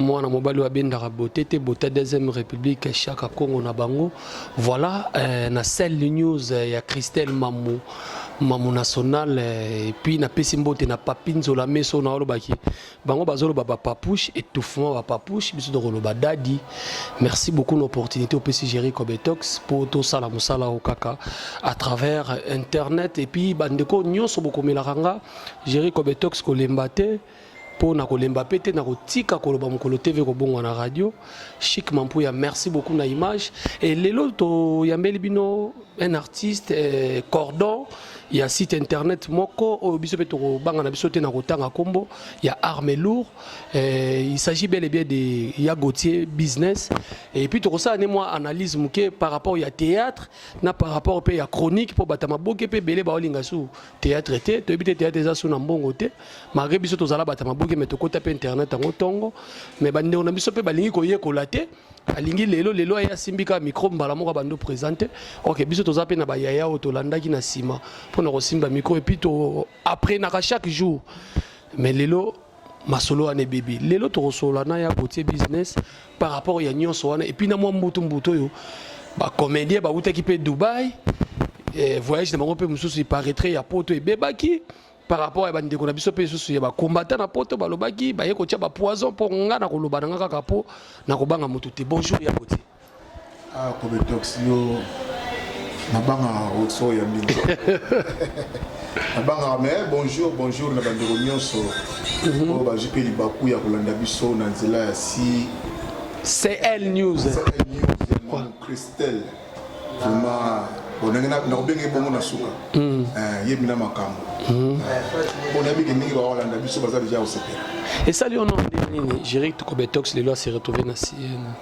Mwana mobali oyo abendaka beauté te, beauté deuxième république Chaka Congo na bango. Voilà, na Cell News ya Christelle Mamu, Mamu National, et puis na pesi mbote na Papi Nzola Meso na olobaki. Bango bazoloba ba papouche, étouffement ba papouche, biso tokoloba dadi. Merci beaucoup l'opportunité opesi Jerry Kobetox pour tosala mosala oyo kaka à travers internet et puis bandeko nyonso bokomelaka nga Jerry Kobetox kolemba te. Po na kolemba pe te na kotika koloba mokolo TV kobongwa na radio. Chic Mampuya, merci beaucoup na image. Et lelo to yambeli bino un artiste cordon ya site internet moko oyo biso pe tokobanga na biso te na kotanga kombo ya arme lourd. Il s'agit bel et bien de ya Gauthier Business. Et puis tokosala ne mwa analyse moke par rapport ya théâtre na par rapport pe ya chronique po bata maboke pe ebele baolinga su théâtre te. Toyebi te théâtre eza su na mbongo te. Malgré biso tozala bata maboke mais tokota pe internet yango tongo. Mais bandeko na biso pe balingi koyekola te. Alingi lelo lelo aye asimbi kaka micro mbala moko abandi opresente. Ok, biso toza pe na ba yaya oyo tolandaki na nsima mpona kosimba micro et puis to apprenaka chaque jour. Mais lelo masolo wana ebebi. Lelo tokosolola na ya Gauthier Business par rapport ya nyonso wana et puis na mwa mbutu mbutu oyo ba comédien bawutaki pe Dubaï, voyage na bango pe mosusu il paraîtrait ya poto ebebaki. Par rapport ya bandeko na biso pe lisusu ya ba combattant na poto balobaki baye kotia ba poison po nga na koloba na nga kaka po na kobanga moto te. Bonjour ya Gauthier. Ah, Kobetox yo nabangaka so ya mingi nabangaka mais bonjour, bonjour na bandeko nyonso oyo bazwi mpe libaku ya kolanda biso na nzela ya si CL News. CL News ya Mamu Christelle. Vraiment, bon, ndenge nakobenge bongo na suka. Ye mina makambo. Bon, nayebi ke ndenge bakolanda biso baza deja kosepela. Esali yo non ndenge nini Jerry Kobetox lelo a se retrouver na CN?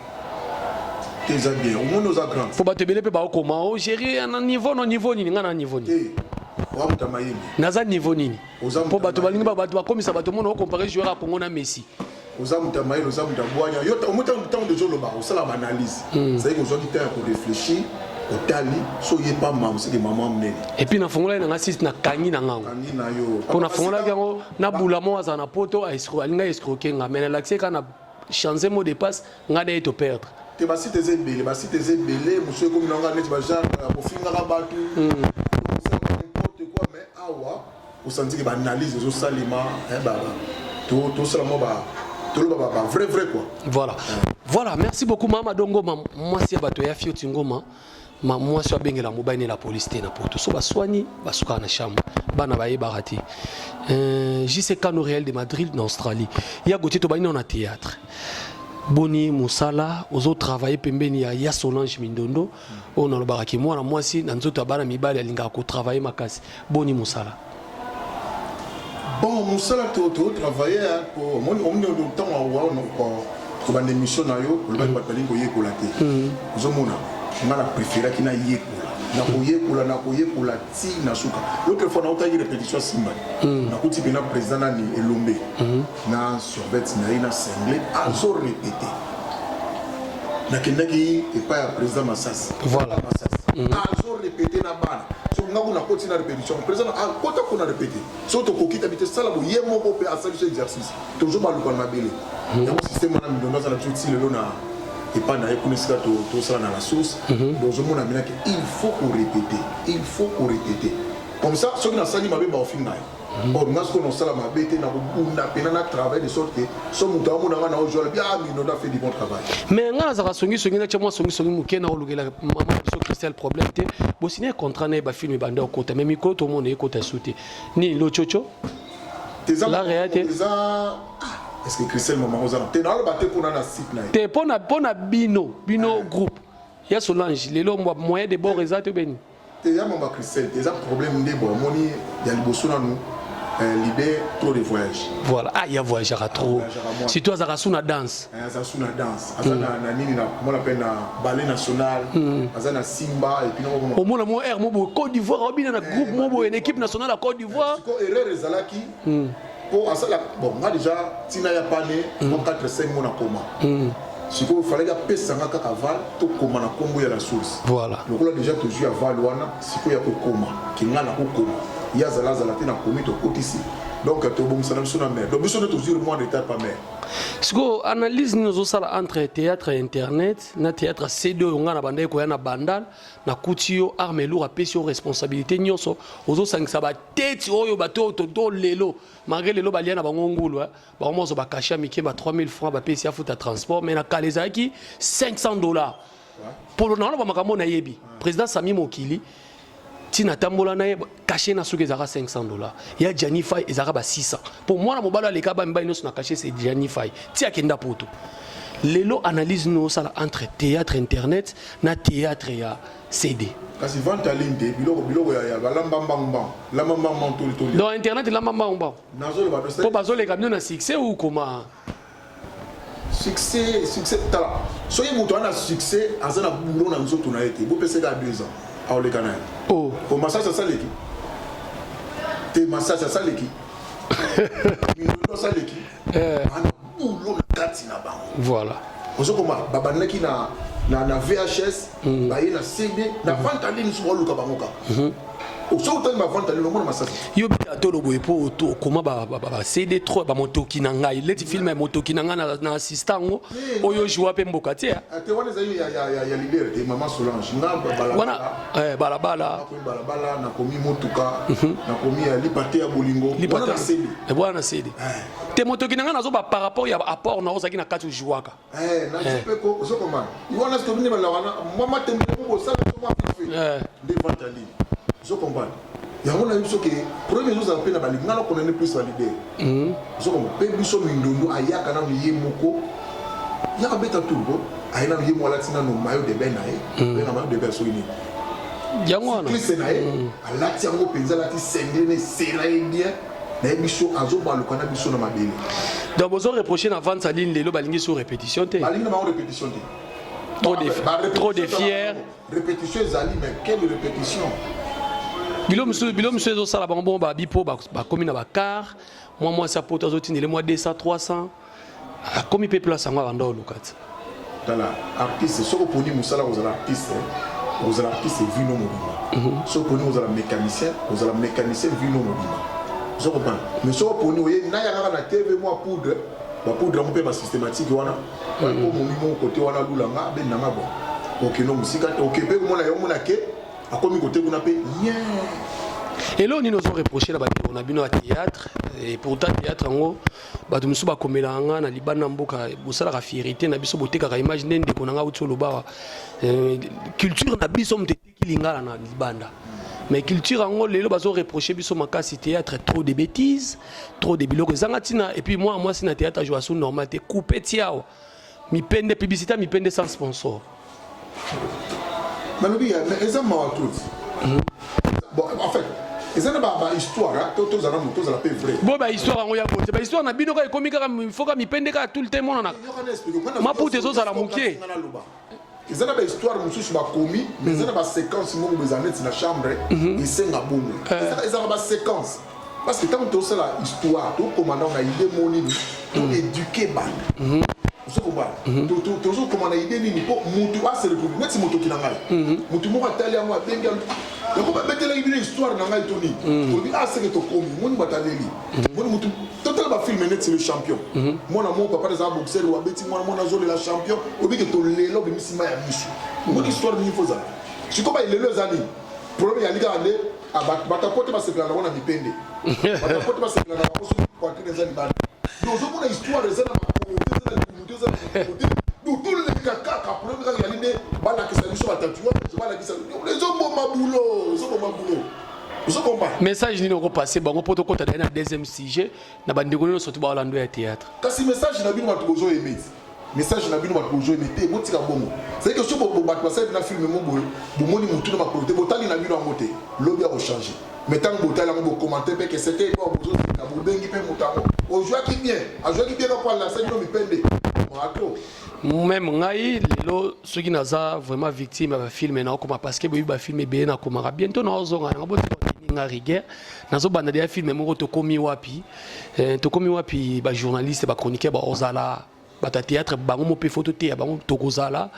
Te, eza bien. Omoni oza grand. Po bato ebele mpe baokoma o Jerry na niveau no niveau nini, nga na niveau nini? Te, oza moto ya mayele. Naza niveau nini? Oza Po moto ya bato balingi mayele. bato bakomisa bato mona okompare joueur ya Congo na Messi. Oza moto ya mayele, oza moto ya bwanya. Yo, omoni ntango deja olobaka, osala ba analyse. C'est-à-dire que ozwaki temps ya ko réfléchir, otali, so oye pa mama, c'est que mama monene. Et puis nafungolaki na nga site, nakangi na ngango. Kangi na yo. Po nafungolaki yango, na bula mo azala na poto, alinga escroquer nga. Mais nalakisi ye kaka na changer mot de passe, nga na ye to perdre. Te, ba site eza ebele, ba site eza ebele, mosusu ekomi na nga neti ba genre ya kofingaka bato. Kosalaka n'importe quoi, mais awa osanti ke ba analyse ezosalema, hein, ba, ba, to, tosala mwa ba, toloba ba, ba vrai vrai quoi. Voilà. Voilà, merci beaucoup mama Dongo, ma mwasi ya bato ya Fioti Ngoma. Ma mwasi abengela mobali ne la police te na poto. So baswani basukaka na chambre. Bana bayebaka te. JC Kano Real de Madrid na Australie. Ya Gauthier tobani na théâtre. Boni musala ozo travailler pembeni ya ya Solange Mindondo. Oyo nalobaka ki mwana mwasi na nzoto ya bana mibali alingaka ko travailler makasi. Boni musala. Bon, musala to travailler, hein, po omoni, omoni ntango wa, wa, wa, kobanda émission na yo, olobaki bato balingi koyekola te. Ozomona, nga na préféraki nayekola. Nakoyekola, nakoyekola ti na suka. L'autre fois nautaki répétition ya Simba. Nakuti mpe na président nani Elombe. Na survêt na ye na singlet, azo répéter. Nakendaki epai ya président Masasi. Voilà. Masasi. Azo répéter na bana. So nga kuna koti na répétition. Président a kota kuna répéter. So tokoki tabi te sala bo ye moko pe asali so exercice. Toujours baluka na mabele. Yango système wana mindondo aza na biso ti lelo na epai na ye kuna esika tosala na la source. Donc ozomona minaki il faut ko répéter. Il faut ko répéter. Comme ça soki nasali mabe baofinga ye. Or nga soki nasala mabe te nakobunda pena na travail de sorte que so moto amona nga na ojouer bien, ah, Mindondo a fait du bon travail. Mais nga nazaka songi songi na tia mwa songi songi moke na kolukela mama na biso Christelle problème te. Bosine contrat na ye ba film ebanda okota mais mikolo tomona ekota su te. Nini lo chocho? Eza La réalité. Eza, ah, est-ce que Christelle mama oza na te na aloba te mpona na site na ye. Te pona bino, bino groupe. Ya Solange lelo moyen de bord eza te beni. Te ya mama Christelle te eza problème nde bo amoni ya liboso nanu leader trop de voyage. Voilà, ah ya voyageaka trop. Voyageaka mwa. Surtout azaka sous na danse. Aza sous na danse. Aza na nini na comment on appelle na ballet national. Aza na Simba et puis na Omona mo air mo bo Côte d'Ivoire obina na groupe mo bo une équipe nationale à Côte d'Ivoire. Siko erreur ezalaki po asala bon nga déjà tina ya pane mo 4 5 mois na koma. Sikoyo fallait apesa nga kaka aval tokoma na kombo ya la source. Voilà. Lokola déjà tozwi aval wana sikoyo ya kokoma ke nga nakokoma ye azala azala te nakomi tokotisi. Donc tobongisa na biso na mare, donc biso nde tozwi mwa retard pa mare. Sikoyo analyse nini ozosala entre théâtre ya internet na théâtre ya CD oyo ngai na bandaki koya na Bandal, nakuti yo arme lourd, apesi yo responsabilité nyonso, ozosangisa bateti oyo bato oyo to lelo, malgré lelo balia na bango ngulu, bango moko bacachet ya mike ba 3000 francs bapesi afuta transport, mais na kala ezalaki 500 $. Polo na wana bamakambo nayebi président Sami Mokili ntina atambola na ye, cachet na soki ezalaka 500 $, ya Gianni Fay ezalaka ba 600 mpo mwana mobali aleka bamibali nyonso na cachet, c'est Gianni Fay ti akenda Poto. Lelo analyse nini osala entre théâtre internet na théâtre ya CD? Kasi vente en ligne te, biloko ya balamba mbangu mbangu, lamba mbangu mbangu, toli toli. Donc internet elamba mbangu mbangu? Nazoloba. Mpo bazoleka bino na succès ou comment? Succès, succès, tala, soki moto aza na succès, aza na boulot na nzoto na ye te, bopeseka 2 ans, aoleka na ye. Oh. Po masasi asaleki te, masasi asaleki, mindondo asaleki, ana boulot na kati na bango. Ozokoma babandaki na VHS, baye na CD, na vente en ligne, soki baoluka bango kaka, soki otali bavente en ligne, omona masasi. Yo bita tolo boye mpo okoma ba CD 3, bamotoki na ngai, leti film ya motoki na ngai na assistant yango oyo joua mpe mboka te. Te, wana ezali ya leader te, mama Solange nga. Wana balabala. Nakomi balabala, nakomi motuka, nakomi ya lipa te ya bolingo, wana na CD. Wana na CD te. Motoki na ngai nazoba par rapport ya apport na ozalaki na kati, ojouaka. Nazwi mpe ko ozokoma wana tobini balaka mwa matembele mo bosala so mwa fife nde vente en ligne, ozocomprendre yango. Nayebi soki problème ezozala mpe na balinga na condamner plus baleader, ozokoma mpe biso mindondo ayaka nanu ye moko, yaka beta tour ko aye nanu ye moko, alati nanu maillot de bain na ye, benga maillot de bain soki nini. Yango wana. Cycliste na ye alati yango mpenza, alati singlet na esela ye bien, nayebi biso azobaluka na biso na mabele. Donc bozo reprocher na vente en ligne, lelo balingi sur répétition te? Balingi na bango répétition te. Trop de fier. Répétition ezali, mais quelle répétition? Bilo mosusu ezosala bango bongo, babi mpo bakomi na bacar, mwa mwasi ya poto azotindele mwa 200 300, akomi mpe place yango abanda oluka ti. Tala, artiste, soki oponi mosala kozala artiste, kozala artiste vino mobimba. Soki oponi kozala mécanicien, kozala mécanicien vino mobimba, ozo comprendre? Mais soki oponi oye naya kaka na TV, mwa poudre, bapoudre yango mpe basystématique wana po momi moko kote wana alulanga abendanga, bon, okende mosika te, oke mpe komona yo omona ke akomi kote kuna mpe ye. Eloko nini ozo reprocher na bandeko na bino ya théâtre? Et pourtant théâtre yango bato mosusu bakomelaka nga na libanda mboka, bosalaka fierté na biso, botekaka image nde ndeko na nga uti oloba awa, culture na biso moto eteki lingala na libanda. Mais culture yango lelo bazo reprocher biso makasi, théâtre trop de bêtises, trop de biloko ezanga ntina. Et puis mwana mwasi na théâtre ajoua su normal te, coupe ti awa, mipende, publicité ya mipende sans sponsor. Nalobi mais eza mawa tuti. Bon, en fait eza na bahistoire, tozala moto, tozala mpe vrai. Bo bahistoire yango ya bote, bahistoire na bino kaka ekomi kaka foka mipende kaka tout le temps emonanaka, maputa ezozala moke. Eza na bahistoire mosusu bakomi, mais eza na baséquence moko boye, eza neti na chambre, esenga bongo, ezaka baséquence, parce que ntango tosala histoire, tokoma ndango na idée mo nini, toéduquer bato, ozokoma tozokoma na idée nini mpo mutu ase retrouve neti motoki na ngai. Mutu moko atali yango, abengi yango, babetelaki bino histoire na ngai to nini, tolobi aseke tokomi moni bato aleli moni mutu. Totala bafilm neti Le Champion, mwana moko, papa azala boxer, abeti mwana, mwana azolela champion, obike tolela, obimisi mai ya miso, omoni histoire nini fozala. Sikoyo baelelo eza nini? Problème yali kaka nde bato apote basepela nango na mipende, bato apote basepela na bango soki poitrine eza libanda. Donc ozomona histoire eza na makolo te, eza na libumu te, eza na makolo te. Donc toleka kaka, problème kaka yali nde balakisa biso batatouage, balakisa, ezoboma boulot, ezoboma boulot, ozokomba. Message nini okopase bango mpo tokɔta daye na deuxième sujet na bandeko nyonso to baolando ya théâtre? Kasi message na bino bato bozoyeme, message na bino bato bozoyeme te, botika bongo. C'est que soki bato basali na film mo boye, bomoni motu na makolo te, botali na bino yango te, lobi ya kochange. Mais ntango botali yango, bocommenter mpe ke c'était bon, bozoseka, bobengi mpe moto yango ozwaki bien, azwaki bien po alakisa bino mipende mato. Même ngai lelo soki naza vraiment victime ya bafilm, naokoma, parce que boyebi bafilm ebele nakomaka, bientôt naozonga yango, botika nga rigueur, nazobanda deya film moko, tokomi wapi, tokomi wapi. Bajournaliste, bachroniqueur baozala, bato ya théâtre bango mo mpe fo toteya bango, tokozala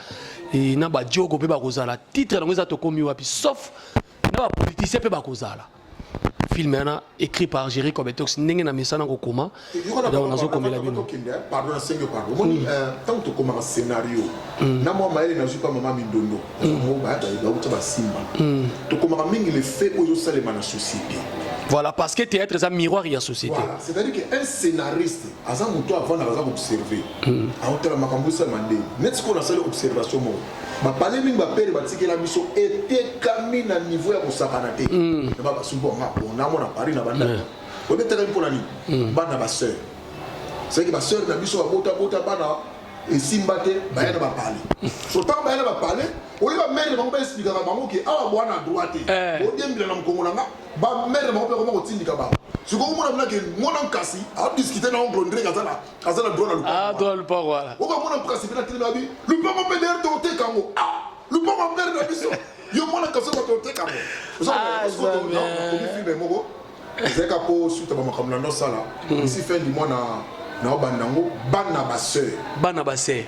na badiogo mpe bakozala. Titre yango eza Tokomi wapi, sauf na bapoliticien mpe bakozala. Film wana écrit par Jerry Kobetox, ndenge na mesana kokoma, donc nazokomela bino. Pardon, nasengi pardon. Omoni, ntango tokomaka scénario na mwa mayele nazwi pa mama Mindondo mo bauta basimba, tokomaka mingi le fait oyo ezosalema na société. Voilà, parce que théâtre eza miroir ya société. Voilà, c'est-à-dire que un scénariste aza moto avandaka, aza koobserve, aotala makambo esalema ndenge neti sikoyo. Nasali observation moko, bapale mingi bapere batikela biso etekami na niveau ya kosakana te na babasumbu anga namona Paris na bandako oyebi etekami mpona nini? Bana basœur, c'est que basœur na biso babotabota bana, esimba te, baya na bapale. So ntango baya na bapale, oyo bamères bango baexplikaka bango ke awa bwana droit te, bodiembela na mokongo na nga. Bamères bango mpe bakoma kotindika bango. Sikoyo omona mna ke mwana nkasi adiscute na oncle Ndrek, aza na droit na Ah, droit lupango, voilà. Oka mwana nkasi mpe na telemi abi lupango mpe der toteka yango. Ah, lupango mère na biso, yo mwana nkasi oka toteka yango. Nakomi film moko ezalaka mpo suta bamakambo na ndosala isi fin du mois na naobanda yango, bana basœur. Bana basœur.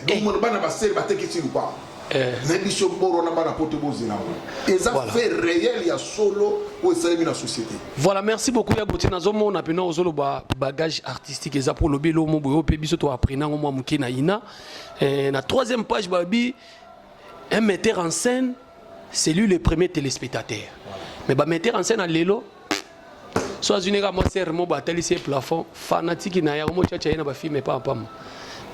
Donc bana basœur batekisi lupango na biso boro na bana po te bozela yango eza fait réel ya solo oyo esalemi na société. Voilà, merci beaucoup ya Gautier. Nazomona mpena ozoloba bagage artistique eza mpo olobi elomo boye oyo mpe biso toapprena yango mwa moke na ina. Na troisième page babi: un metteur en scène, c'est lui le premier téléspectateur. Mais bametteur en scène alelo so azwi neka mwa sere mo batalisi ye plafond, fanatique na yango motiatia ye na bafilm epampama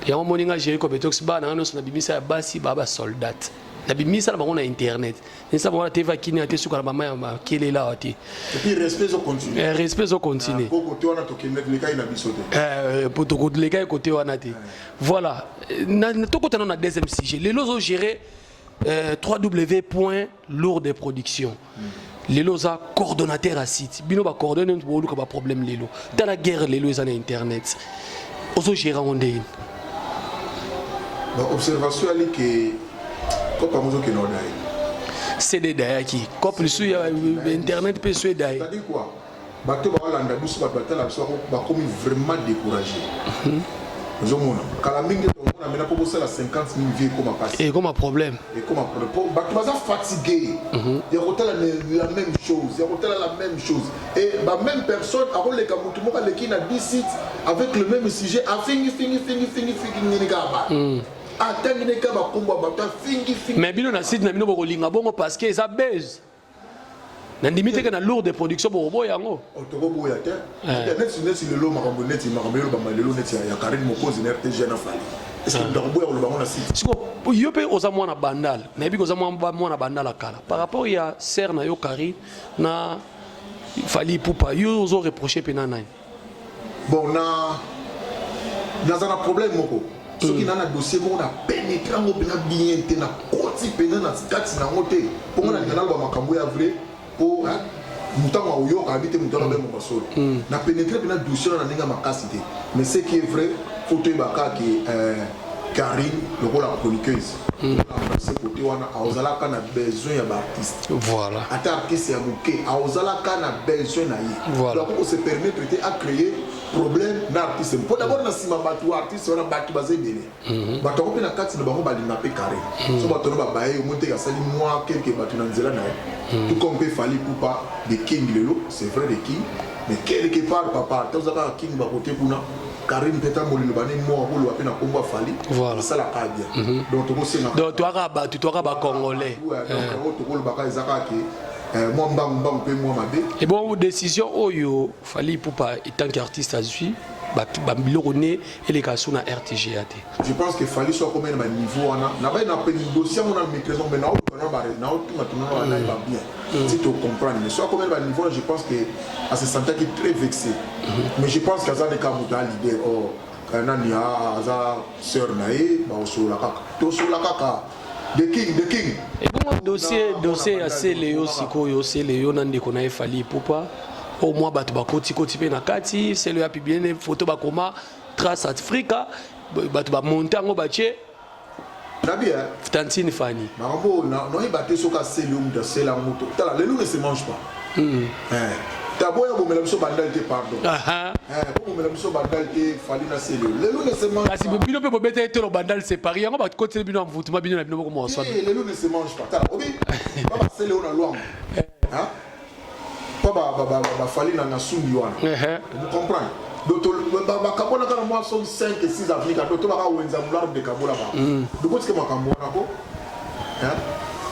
yango. Moni nga Jerry Kobetox, bana nga nyonso nabimisa ya basi baa basoldat, nabimisa na bango na internet, nisa bango na TV akini ate suka na bama ya makelele awa te. Et puis respect ezocontinue. Respect ezocontinue. Po kote wana tokeleka na biso te. Po tokoleka ye kote wana te. Voilà, tokota nano na deuxième sujet. Lelo ozogérer 3w point lourde production. Lelo oza coordonnateur ya site. Bino bacoordonne boluka baproblème. Lelo tala guerre lelo eza na internet, ozogérer yango ndeni? Observation ali ke kopa yango ozokende oda ye. Cd edayaki cope lisusu ya internet mpe so edaye. C'est-à-dire quoi? Bato baolanda biso, bato batala biso, bakomi vraiment découragé. Ozomona kala mingi tomona mena mpo bosala 50 000 vues ekoma pasi. Ekoma problème. Ekoma problème po bato baza fatigué ya kotala la même chose, ya kotala la même chose et bamême personne. Akoleka motu moko aleki na 10 sites avec le même sujet, afingi fingi fingi fingi fingi nini kaka bato, atangi ne kaka bakombo ya bato, afingi fingi. Mais bino na site na bino bokolinga bongo parce que eza base. Nandimi teke na lourde production bokoboya yango. Tokoboya te. Neti lelo makambo, neti makambo elobama lelo, neti ya Karine Mokonzi na RTG na Fali, est ce que moto akoboya koloba yango na site? Siko yo mpe oza mwana Bandal, nayebi ke oza mwana Bandal ya kala. Par rapport ya sœur na yo Karine na Fali Pupa, yo ozo reproche mpe na nani? Bon, na naza na problème moko. Soki na dossier moko na pénétre yango mpena bien te, na koti mpena na kati na yango te, mpongo nalinga naloba makambo ya vrai mpo motango akoyoka abi te moto wana abemaka solo. Na pénétre mpena dossier wana na ndenge ya makasi te, mais ce qui est vrai, faut toyeba kaka ke Karine lokola chroniqueuse se côté wana azalaka na besoin ya baartiste. Ata artiste ya moke azalaka na besoin na ye. Donc akoko se permettre te acréer problème na artiste, mpo d'abord na nsima bato artiste wana bato baza ebele, bato yango mpe na kati na bango balinga mpe Karine. So bato wana babaye yo moteka, asali mwa quelque bato na nzela na ye, tout comme mpe Fali Pupa de King. Lelo c'est vrai de King, mais quelque part papa te oza kaka King bakote kuna. Karine mpe ta molilo bane moko akoloba mpe na nkombo ya Fali, esalaka bien. Donc tokosenga. Donc toyaka bato, toyaka bacongolais. Donc yango tokolobaka eza kaka ke mwa mbangu mbangu mpe mwa mabe. Et bon, décision oyo Fali Pupa etant qu'artiste azwi, babiloko ne eleka so na RTGA te. Je pense que Fali so akomi na baniveau wana na bai na peni dossier yango na maîtrise, mais naotuna tuna nayeba bien si to comprendre. Mais so akomi na baniveau wana, je pense que ase sentaki très vexé. Mais je pense que aza neka moto a leader or nani aza sœur na ye, bakosolola kaka, tosolola kaka the king, the king. Ebongo dossier ya sele yo sikoyo, sele yo na ndeko na ye Fali Pupa, au moins bato bakotikoti mpe na kati. Sele oyo apublie ne photo, bakoma Trace Africa, bato bamonte yango batie Nabi. Tantine Fani. Makambo noyeba te soki aseli yo moto asela yango. Tala, lelo ne se mange pas. Taboya bomela biso Bandal te, pardon, bomela biso Bandal te. Fali na sele, lelo ne se mange. Kasi bino mpe bobeta ye tolo Bandal séparé yango, bakoteli bino ya mvutuma, bino na bino moko moswa. Lelo ne se mange pas. Tala, obi ba basele oyo na lwango. mpo bafali na sumbi wana, comprendre? Donc bakabolaka na mwa soki 5 6 avenue ka, to baka wenza mular de kabola ba. Donc otika makambo wana ko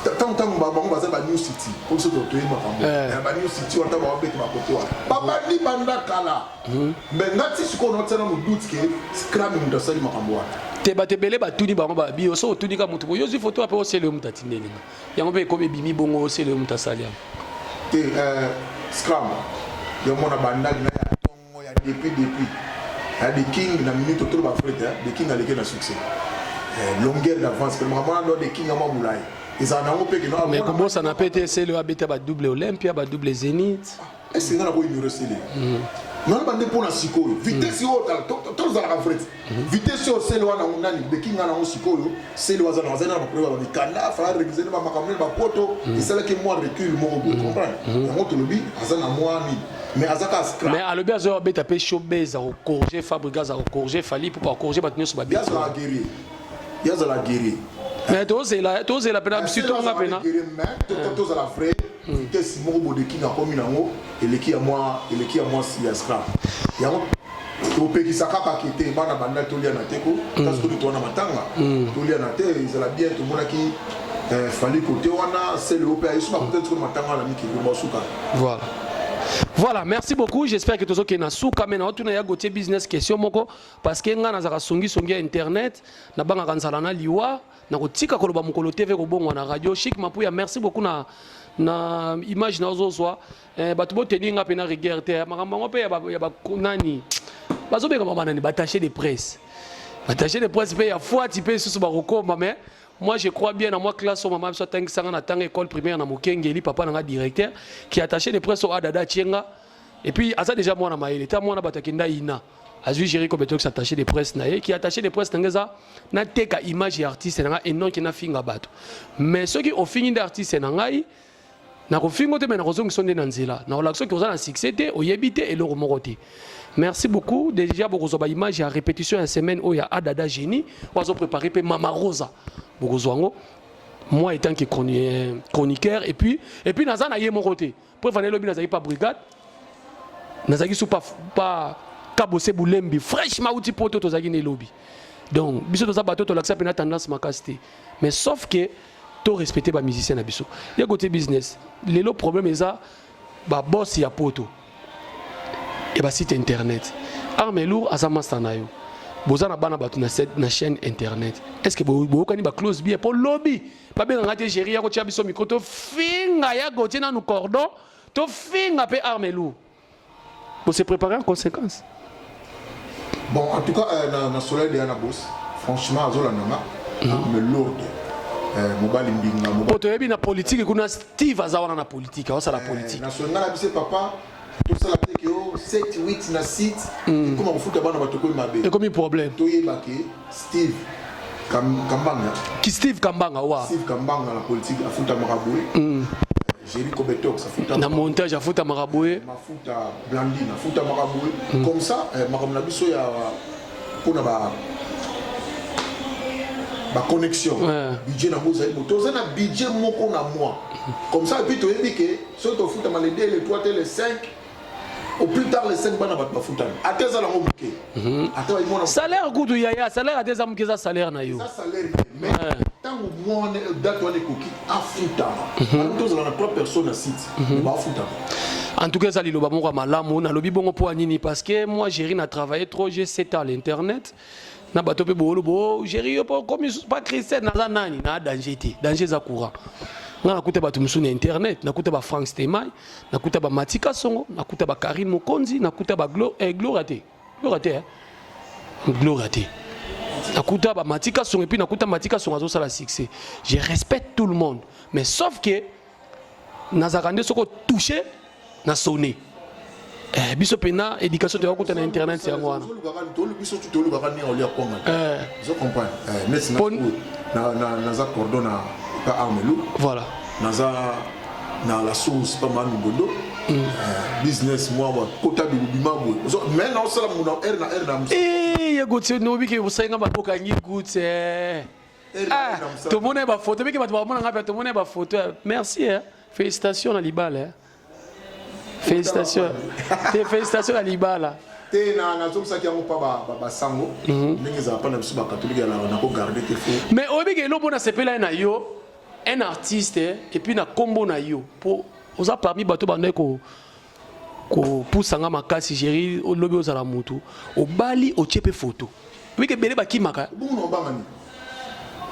ntango ntango bango baza ba New City, po biso toyebi makambo ba New City wana. Ntango babeti bakote wana, babandi banda kala. Mais nga ti sikoyo naotia nano doute ke Scram moto asali makambo wana. Te, bato ebele batuni bango, babi yo so otuni ka motu boye, ozwi foto ape osele yo moto atindeli nga yango, mpe ekomi ebimi bongo, osele yo moto asali yango. Te, Scram yo mona bandali na ya ntongo ya depuis ya The King na minute otolo bafrete. The King aleki na succès, longueur d'avance pe makambo wana. The King amwa molai ezala nango mpe keno. Mais kobosana mpe te, esele oyo abeta badouble Olympia, badouble Zénith. Est-ce nga na koignore sele nano bande mpo na sikoyo vitesse oyo tozalaka vrai vitesse oyo sele wana nani The King nga nango sikoyo. Sele waza na azali na baproblème ya bamikanda, fala réviser bamakambo nini bapoto esalaki mwa recul moko boye, comprendre? Yango tolobi aza na mwa nini, mais aza kaka Scram. Mais alobi azoya abeta mpe showbase, akocorriger Fabregas, akocorriger Fally mpo akocorriger bato nyonso babeti. Yazala guerrier, yazala guerrier. Mais tozela, tozela mpena, surtout nga mpena. Mais tozala vrai, vitesse moko boye The King akomi nango eleki ya mwa, eleki ya mwasi ya Scram. Yango topekisa kaka ke te, bana banda tolia na te ko kasi koti towana matanga tolia na te, ezala bien. Tomonaki Fally kote wana, sele oyo mpe ayesu bakota tikolo matanga wana mikili basuka. Voilà, merci beaucoup. J'espère que tozokende na suka. Me naotuna ya Gautier Business question moko, parce que nga nazalaka songisongi ya internet, nabangaka nzala na liwa, nakotika koloba mokolo TV kobongwa na radio Chic Mapuya. Merci beaucoup na image nazozwa. Bato boteni nga mpe na rigueur te. Makambo yango mpe ya ba nani bazobengama, banani, baattaché de presse, baattaché de presse mpe ya fwati mpe lisusu bakokoma. Mais moi, je crois bien na mwa classe oyo mama biso atangisanga na tanga école primaire na Mokengeli, papa na nga directeur qui attaché de presse oyo adada atienga. Et puis aza déjà mwana mayele ta mwana bato akenda ina azwi Jericho Betox attaché de presse na ye. Qui attaché de presse na nga eza nateka image ya artiste na nga enonki nafinga bato. Mais soki ofingi nde artiste na ngai, nakofinga te, me nakozongisa nde na nzela, nakolakisa soki oza na succès te, oyebi te eloko moko te. Merci beaucoup déjà. Bokozwa baimage ya répétition ya semaine oyo ya Adada Génie oyo azoprépare mpe Mama Rosa, bokozwa yango. Moi étant que chroniqueur, et puis naza na ye moko te po efanda elobi nazalaki pa brigade, nazalaki su pa Kabose Bulembi fraîchement auti poto, tozalaki na elobi. Donc biso toza bato tolakisa mpena tendance makasi te, mais sauf que to respecter bamusicien na biso. Ye côté business, lelo problème eza baboss ya poto ya basite internet. Arme Lourd aza master na yo, boza na bana bato na chaîne internet. Est ce que boyokani baclose bien mpo lobi babenganga te géri ya kotia biso micro, tofinga ya Gautier nanu cordon, tofinga mpe Arme Lourd, bose préparer en conséquence? Bon, en tout cas, na soleil de yana boss, franchement azolanda nga, Arme Lourde, mobali mbinga. Po toyebi na politike kuna, Steve aza wana na politike, aosala politike. Na songa na biso papa, tosala te ke o 7 8 na site ekoma kofuta bana bato, ekomi mabe. Ekomi problème. Toyeba ke Steve Kambanga. Ki Steve Kambanga wa. Steve Kambanga na politique afutamaka boye, Jericho Betox afutamaka na montage, afutamaka boye. Mafuta Blandine afutamaka boye. Comme ça, makambo na biso ya mpona ba baconnexion, budget nango ezali bo, toza na budget moko na mois comme ça. Et puis toyebi ke soki tofutama le 2, le 3 te, le 5, au plus tard le 5, bana bato bafutami, ata eza nango moke, ata bayimona. Salaire kutu yaya, salaire ata eza moke, eza salaire na yo. Eza salaire te, mais ntango mwana date wana ekoki, afutama. Alors tozala na 3 personnes na site, bafutama. En tout cas, eza liloba moko ya malamu. Nalobi bongo mpo ya nini? Parce que moi, Géri, na travaillé trop, j'ai 7 ans à l'internet na bato mpe boolo bo Géri yo mpo komi pa Christian naza nani na danger te. Danger eza courant. Nga nakuta bato mosusu na internet, nakuta ba Frank Stemai, nakuta ba Matika Songo, nakuta ba Karine Mokonzi, nakuta ba Gloria te, Gloria te, eh? Gloria te, nakuta ba Matika Songo. Et puis nakuta Matika Songo azosala succès. Je respecte tout le monde, mais sauf que nazalaka nde soki otouche na sonne. Biso mpena éducation toyakuta na internet yango wana. Biso tu tolukaka ndenge olia kwanga. Ozo comprendre? Neti naza cordon na pa Armelu. Voilà. Naza na la source pa mami Gondo, business mwa bakota bilobima boye, mais naosala muna r na r na. Ye Gautier, nobiki osalinga babokangi gute. Tomona bafoto biki, bato bamona nga mpe tomona bafoto. Merci, félicitations na libala. Félicitation te, félicitation na libala. Te, nazongisaki yango mpa basango ndenge ezala mpa na biso bakatolike ya nakogarde te fo. Mais oyebi ke eloko nasepela ye na yo, un artiste, et puis na nkombo na yo, mpo oza parmi bato bandaki ko kopusanga makasi. Géri, olobi ozala mutu obali, otie mpe photo, oyebi ke ebele bakimaka. Bongo na obangani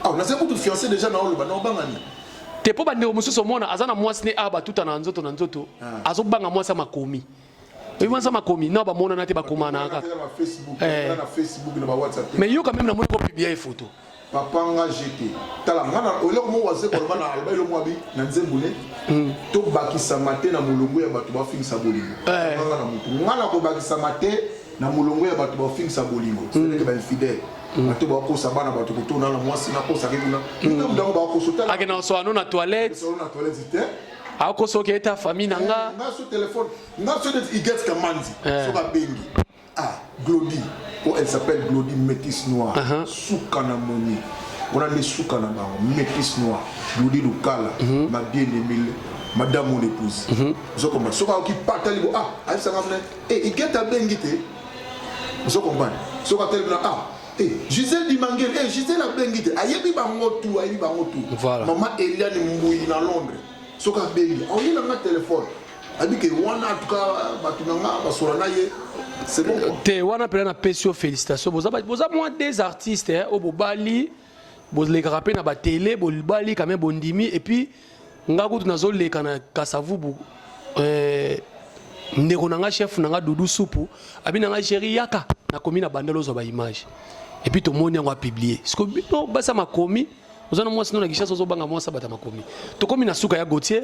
awa, nazali kutu fiancé déjà, na oloba na obangani. Te, mpo bandeko mosusu omona aza na mwasi ne awa, batuta na nzoto na nzoto, azobanga mwasi ya makomi. Oyebi mwasi ya makomi na bamonana te, bakomana kaka. Na Facebook, na Facebook, na bawhatsapp. Mais yo quand même namoni kopublier ye photo. Papa, nga jete tala nga na eloko moko aze koloba na aloba eloko moko abi na nzembo ne tobakisama te na molongo ya bato bafingisa bolingo. Nga na motu nga na kobakisama te na molongo ya bato bafingisa bolingo, c'est-à-dire bainfidèle, bato bakosa bana, bato kotona na mwasi nakosaki kuna mutu yango bakosa tala. Akende koswano na toilette. Na toilette te. Akosa oke eta famille na nga. Nga so telefone nga so neti Iget Kamanzi, soki abengi, ah, Glody, oh, elle s'appelle Glody métis noir. Suka na moni wana nde suka na bango, métis noir, Glody Lukala, ma bien aimée madame, mon épouse. Ozo comprendre? Soki aoki patali bo, ah, ayebisanga mne e Iget abengi te. Ozo comprendre? Soki atelemi na, ah, eh, Gisèle Dimangel, eh, Gisèle abengi te, ayebi bango tu, ayebi bango tu. Mama Eliane Mbui na Londres, soki abengi, aoyelanga telefone, ayebi ke wana en tout cas bato na nga basola na ye, c'est bon quoi. Te, wana mpena napesi yo félicitation. Boza mwa des artistes, eh, oyo bobali, bolekaka mpe na batele, bobali quand même, bondimi. Et puis nga kutu nazoleka na Kasavubu, ndeko na nga, chef na nga Dudu Supu, abi na nga: "Géri, yaka, nakomi na bandela, ozwa baimage." Et puis tomoni yango apublier. Siko bino basa makomi, oza na mwasi no na Kinshasa, ozobanga mwasi abata makomi. Tokomi na suka ya Gautier.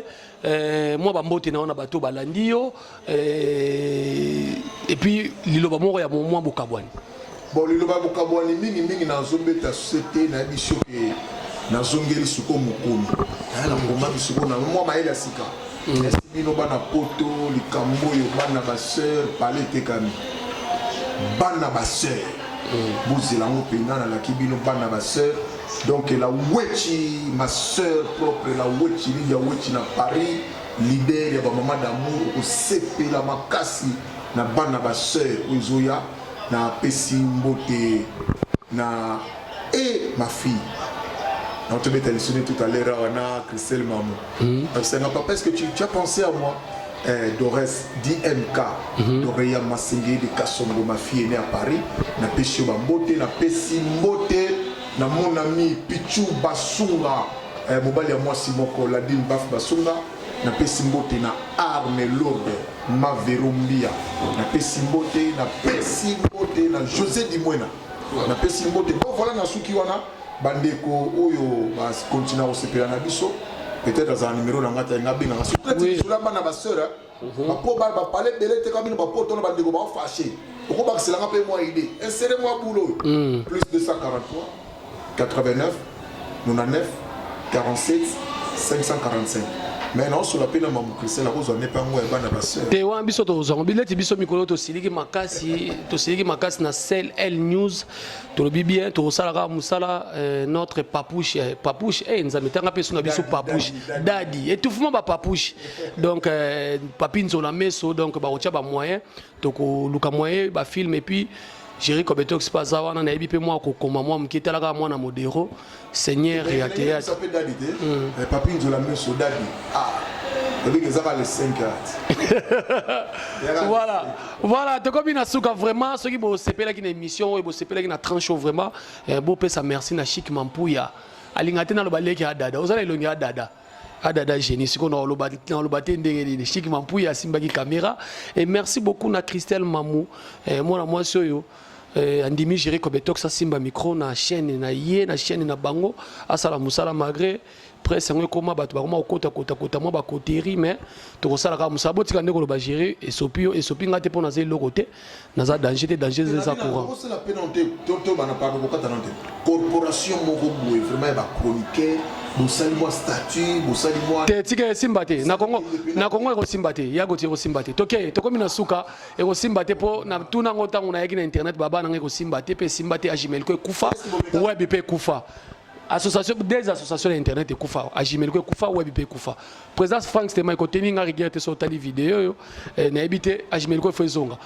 Mwa bambote na yo na bato balandi yo, et puis liloba moko ya mwa bokabwani. Bon, liloba bokabwani, mingimingi nazobeta sete, nayebi soki nazongeli sikoyo mokomi aya nakomaki sikoyo na mwa mayele ya sika. Esi bino bana poto, likambo oyo bana basœur pale etekami, bana basœur bozela yango mpena, nalaki bino bana basœur. Donc la Wechi, ma sœur propre, la Wechi Lidia Wechi na Paris, leader ya bamama d'amour, okosepela makasi na bana basœur oyo ezoya. Napesi mbote na e ma fille naotobeta lisuni tout à l'heure awa na Christelle Mamu. Abisanga: "Papa, est-ce que tu as pensé à moi?" Dores DMK, Doreya Masenge de Kasongo, ma fille est née à Paris, napesi yo bambote. Napesi mbote na mon ami Pichu Basunga, mobali ya mwasi moko Ladine Baf Basunga. Napesi mbote na Arme Lourde Mavero Mbia, napesi mbote, napesi mbote na José Dimwena, napesi mbote. Bon, voilà, nasuki wana. Bandeko oyo bakontinua kosepela na biso, peut-être azala numéro na ngai te, nga abengaka surtout lisolo ya bana basœur, bapo bapale ebele te, kaka bino bapoto na bandeko baofashe, okobakiselanga mpe mwa idée, insere mwa bulo oyo: plus 243 89 99 47 545. Mais naosola mpe na mamu Christelle, akozwa nde mpe yango ya bana basœur. Te, wana biso tozwango bileti. Biso mikolo tosiliki makasi, tosiliki makasi na Sel L News. Tolobi bien, tokosala kaka mosala. Notre papouche, papouche, nzambe tanga mpe so na biso papouche dadi étouffement bapapouche. Donc papi nzola meso, donc bakotia bamoyen, tokoluka moyen bafilm. Et puis Géri Kobetox mpe aza wana, nayebi mpe mwa kokoma mwa moke, tala kaka mwana modero seigneur ya théâtre. Mpe dadi te, papi nzola meso dadi, ah, obiki ezaka le 5. Voilà, tokomi na suka. Vraiment, soki bosepelaki na émission oyo, bosepelaki na tranche oyo, vraiment, bopesa merci na Chik Mampuya. Alinga te naloba leki ya dada, oza na elongi ya dada, adada génie. Sikoyo naloba te ndenge nini. Chik Mampuya asimbaki caméra. Et merci beaucoup na Christelle Mamu, mwana mwasi oyo andimi Géri Kobetox asimba micro na chaîne na ye, na chaîne na bango, asala mosala malgré presse yango ekóma, bato bakoma kokota kota kota mwa bakoteri. Mais tokosala kaka mosala. Botika nde koloba Géri esopi yo, esopi ngai te, mpo naza eloko te, naza danger te, danger eza courant. Osala mpe nano te, tobana pardon kokata nano te, corporation moko boye vraiment ya bachroniqueur, bosali mwa statut, bosali mwa Te, tika, esimba te na Kongo, na Kongo ekosimba te. Ya goti ekosimba te. Toke, tokomi na suka, ekosimba te, mpo na tuna yango ntango nayaki na internet, baba nanga ekosimba te, mpe esimba te. Agimelko ekufa, web mpe ekufa. Association, des associations ya internet ekufa, ajimeliko ekufa, web mpe ekufa. Président Frank Stema ekotemi nga rigueur te. So otali video oyo, nayebi te, ajimeliko efo ezonga.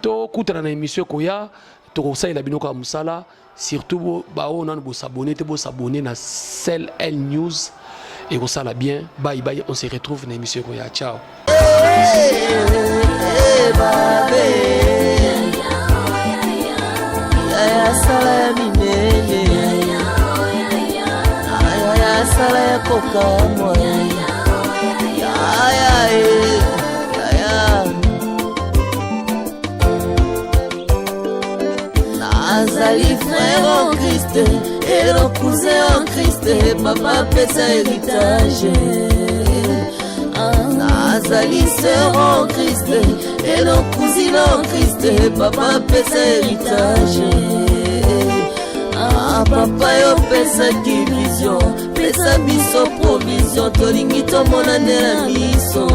Tokutana na émission ekoya, tokosalela bino kaka mosala. Surtout baoyo nanu bosabone te, bosabone na Sel L News, ekosala bien. Bye bye, on se retrouve na émission ekoya. Ciao. Yaya sala ya minene, yaya sala ya kokamwa, yaya e, yaya. Nazali frère en Christ et le cousin en Christ, papa apesa héritage. Nazali sœur en Christ et le cousine en Christ, papa apesa héritage. Ah, papa, yo opesaki vision, pesa biso provision, tolingi tomona nde na biso.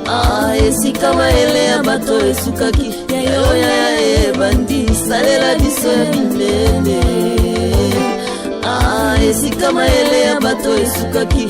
Ah, esika mayele ya bato esukaki, yayo yaya ebandi, salela biso ya minene. Ah, esika mayele ya bato esukaki.